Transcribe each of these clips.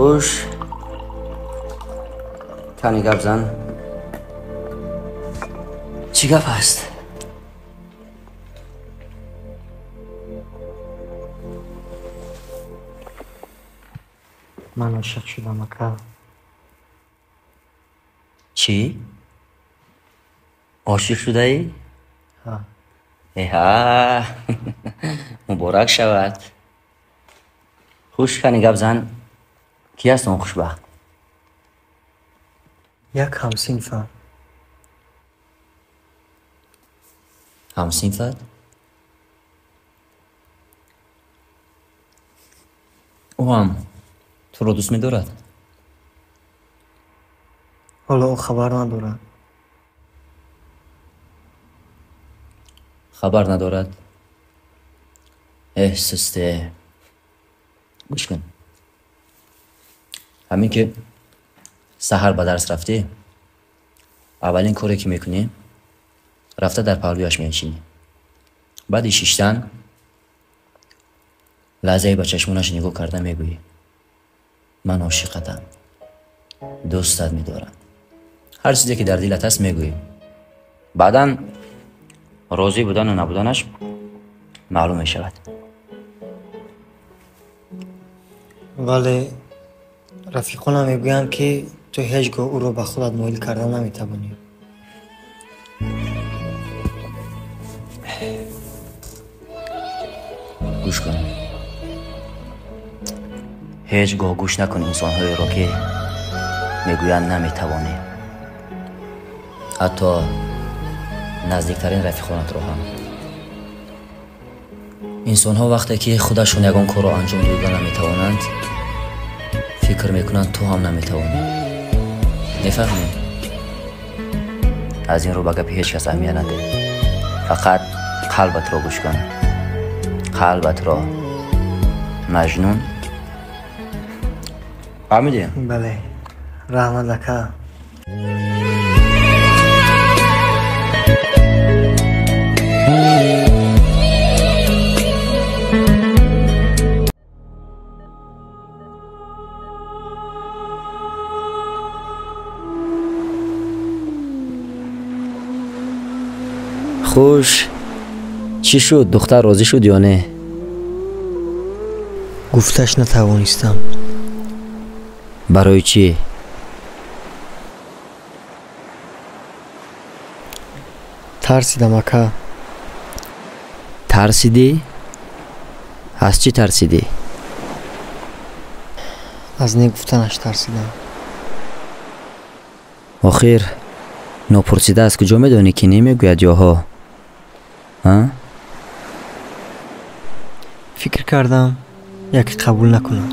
Хуш кани гап зан. Чӣ гап аст? Ман ошиқ шудам, ака. Чӣ? Ошиқ шудаӣ? Ҳа. Эҳа, муборак шавад. Хуш кани гап зан. Кӣ аст он хушбахт? Як ҳамсинфам. Ҳамсинфат? Ӯ ҳам туро дӯст медорад? Ҳоло ӯ хабар надорад. Хабар надорад? Эҳ, сусте. Гӯш кун. Ҳамин ки саҳар ба дарс рафтӣ, аввалин коре ки мекунӣ, рафта дар паҳлӯяш менишинӣ. Баъди шиштан лаҳзае ба чашмонаш нигоҳ карда мегӯӣ: ман ошиқатам, дӯстат медорам. Ҳар чизе ки дар дилат аст мегӯӣ. Баъдан розӣ будану набуданаш маълум мешавад. Вале рафиқонам мегӯянд, ки ту ҳеҷ гоҳ ӯро ба худат моил карда наметавонӣ. Гӯш кун. Ҳеҷ гоҳ гӯш накун инсонҳоеро, ки мегӯянд наметавонӣ. Ҳатто наздиктарин рафиқонатро ҳам. Инсонҳо вақте ки худашон ягон корро анҷом дода наметавонанд, фикр мекунанд ту ҳам наметавонӣ. Мефаҳмӣ? Аз ин рӯ ба гапи ҳеҷ кас аҳамият надеҳ. Фақат қалбатро гӯш кун. Қалбатро. Маҷнун. Фаҳмидӣ? Бале. Раҳмат, ака. Хуш, чӣ шуд? Духтар розӣ шуд ё не? Гуфташ натавонистам. Барои чӣ? Тарсидам, ака. Тарсидӣ? Аз чӣ тарсидӣ? Аз не гуфтанаш тарсидам. Охир нопурсида аз куҷо медонӣ, ки немегӯяд ё ҳо? Фикр кардам, яке қабул накунад.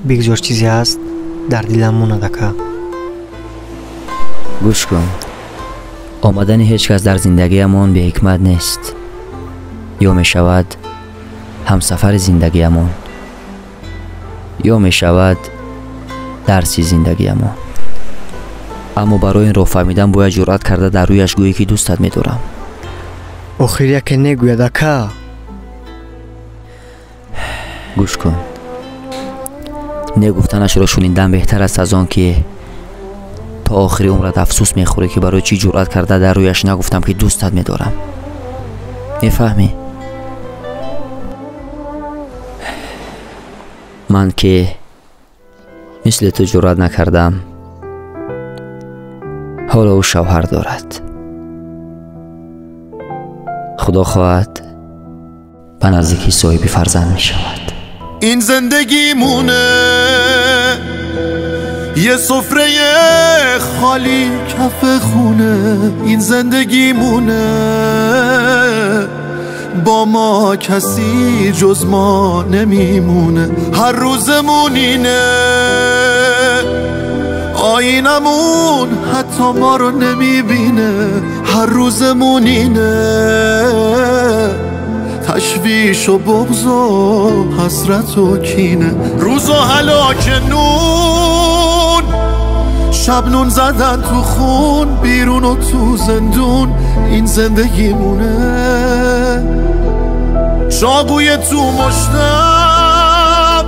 Бигзор чизе ҳаст дар дилам монад, ака. Гӯш кун. Омадани ҳеҷ кас дар зиндагиамон беҳикмат нест. Ё мешавад ҳамсафари зиндагиамон, ё мешавад дарси зиндагиамон. Аммо барои инро фаҳмидан бояд ҷуръат карда дар рӯяш гӯӣ, ки дӯстат медорам. Охир яке негӯяд, ака. Гӯш кун. Не гуфтанашро шунидан беҳтар аст аз он ки то охири умрат афсӯс мехӯрӣ, ки барои чӣ ҷуръат карда дар рӯяш нагуфтам, ки дӯстат медорам. Мефаҳмӣ? Ман ки мисли ту ҷуръат накардам, ҳоло ӯ шавҳар дорад. Худо хоҳад ба наздикӣ соҳиби фарзанд мешавад. Ин зиндагимоне یه سفره خالی کف خونه، این زندگیمونه با ما کسی جز ما نمیمونه. هر روزمون اینه، آینمون حتی ما رو نمیبینه. هر روزمون اینه، تشویش و بغض و حسرت و کینه. روز و هلاک نون، شب نون زدن تو خون، بیرون و تو زندون، این زندگی مونه. چاقوی تو مشتم.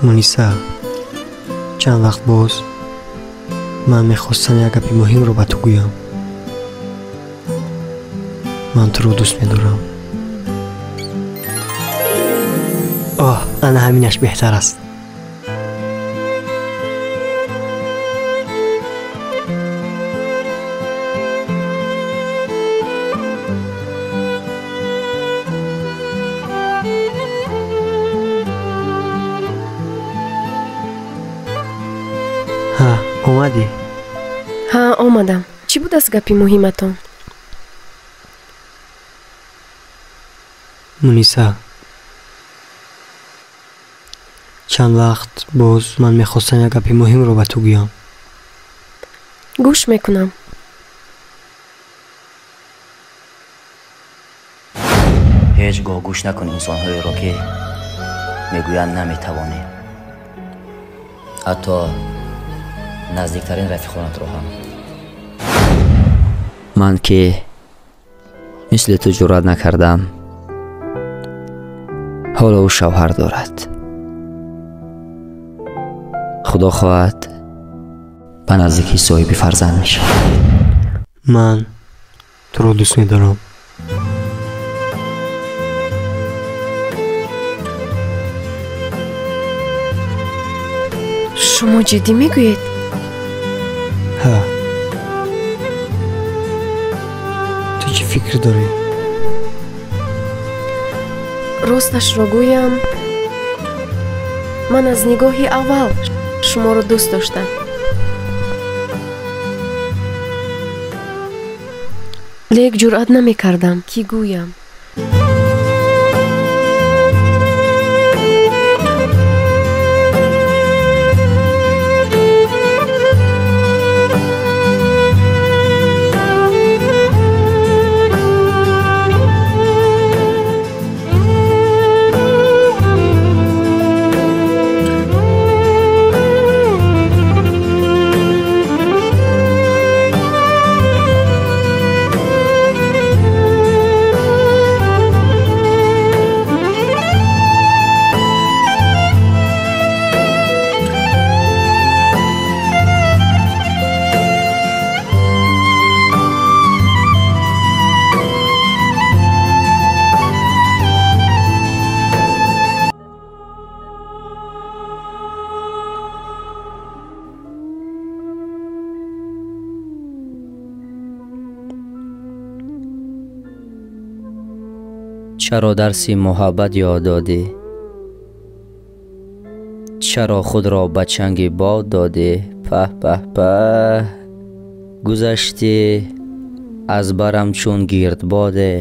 Муниса, чанд вақт боз ман мехостам як гапи муҳимро ба ту гӯям. Ман туро дӯст медорам. Оҳ, ана ҳаминаш беҳтар аст. Ҳа, омадӣ? Ҳа, омадам. Чӣ будааст гапи муҳиматон? Муниса, чанд вақт боз ман мехостам як гапи муҳимро ба ту гӯям. Гӯш мекунам. Ҳеҷ гоҳ гӯш накун инсонҳоеро, ки мегӯянд наметавонӣ. Ҳатто наздиктарин рафиқонатро ҳам. Ман ки мисли ту ҷуръат накардам, ҳоло ӯ шавҳар дорад. Худо хоҳад ба наздикӣ соҳиби фарзанд мешавад. Ман туро дӯст медорам. Шумо ҷиддӣ мегӯед? Ҳа. Ту чӣ фикр дорӣ? Росташро гӯям, ман аз нигоҳи аввал шуморо дӯст доштам. Лек ҷуръат намекардам, ки гӯям. Чаро дарси муҳаббат ёд додӣ? Чаро худро ба чанги бод додӣ? Паҳ паҳ паҳ, гузаштӣ аз барам чун гирдбоде,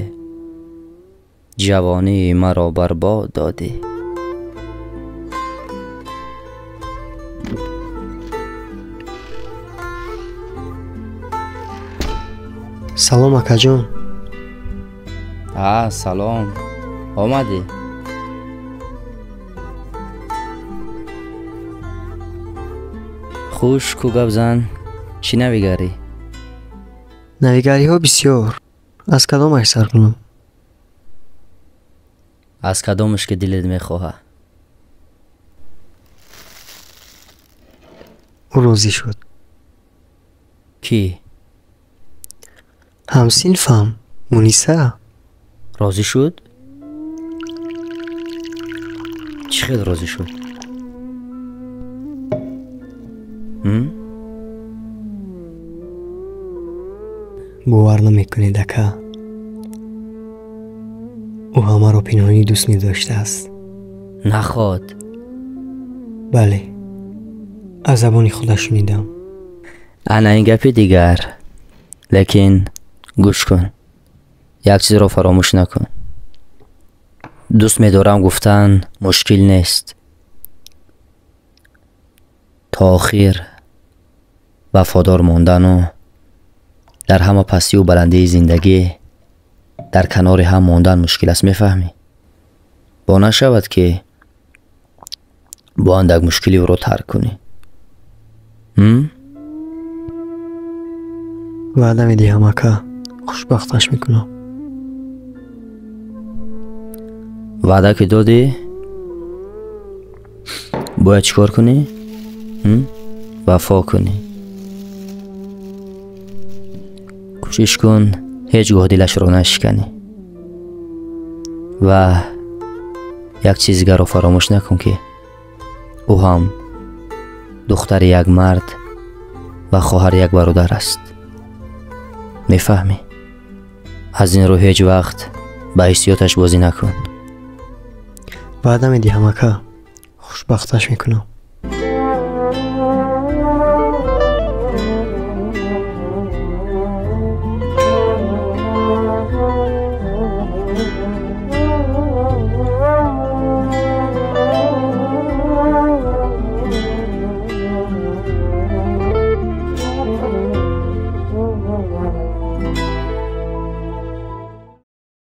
ҷавонии маро барбод додӣ. Салом, акаҷон. Ҳа, салом. Омадӣ? Хуш ку гапзан, чӣ навигарӣ? Навигариҳо бисёр. Аз кадомаш сар кунам? Аз кадомаш ки дилет мехоҳад. Ӯ розӣ шуд. Кӣ? Ҳамсинфам, Муниса. Розӣ шуд? Чӣ хел розӣ шуд? Бовар намекунед, ака. Ӯ ҳамаро пинҳонӣ дӯст медоштааст. Наход. Бале, аз забони худаш шунидам. Ана ин гапи дигар. Лекин гӯш кун, як чизро фаромӯш накун. Дӯст медорам гуфтан мушкил нест. То охир вафодор мондану дар ҳама пастию баландии зиндагӣ дар канори ҳам мондан мушкил аст, мефаҳмӣ? Бо нашавад ки бо андак мушкили ӯро тарк кунӣ. Ваъда медиҳам, ака, хушбахташ мекунам. Ваъда ки додӣ, Бояд чӣ кор кунӣ? Вафо кунӣ. Кӯшиш кун ҳеҷ гоҳ дилашро нашиканӣ. Ва як чиз дигарро фаромӯш накун, ки ӯ ҳам духтари як мард ва хоҳари як бародар аст. Мефаҳмӣ? Аз ин рӯ ҳеҷ вақт ба ҳиссиёташ бозӣ накун. Ваъда медиҳам, ака, хушбахташ мекунам.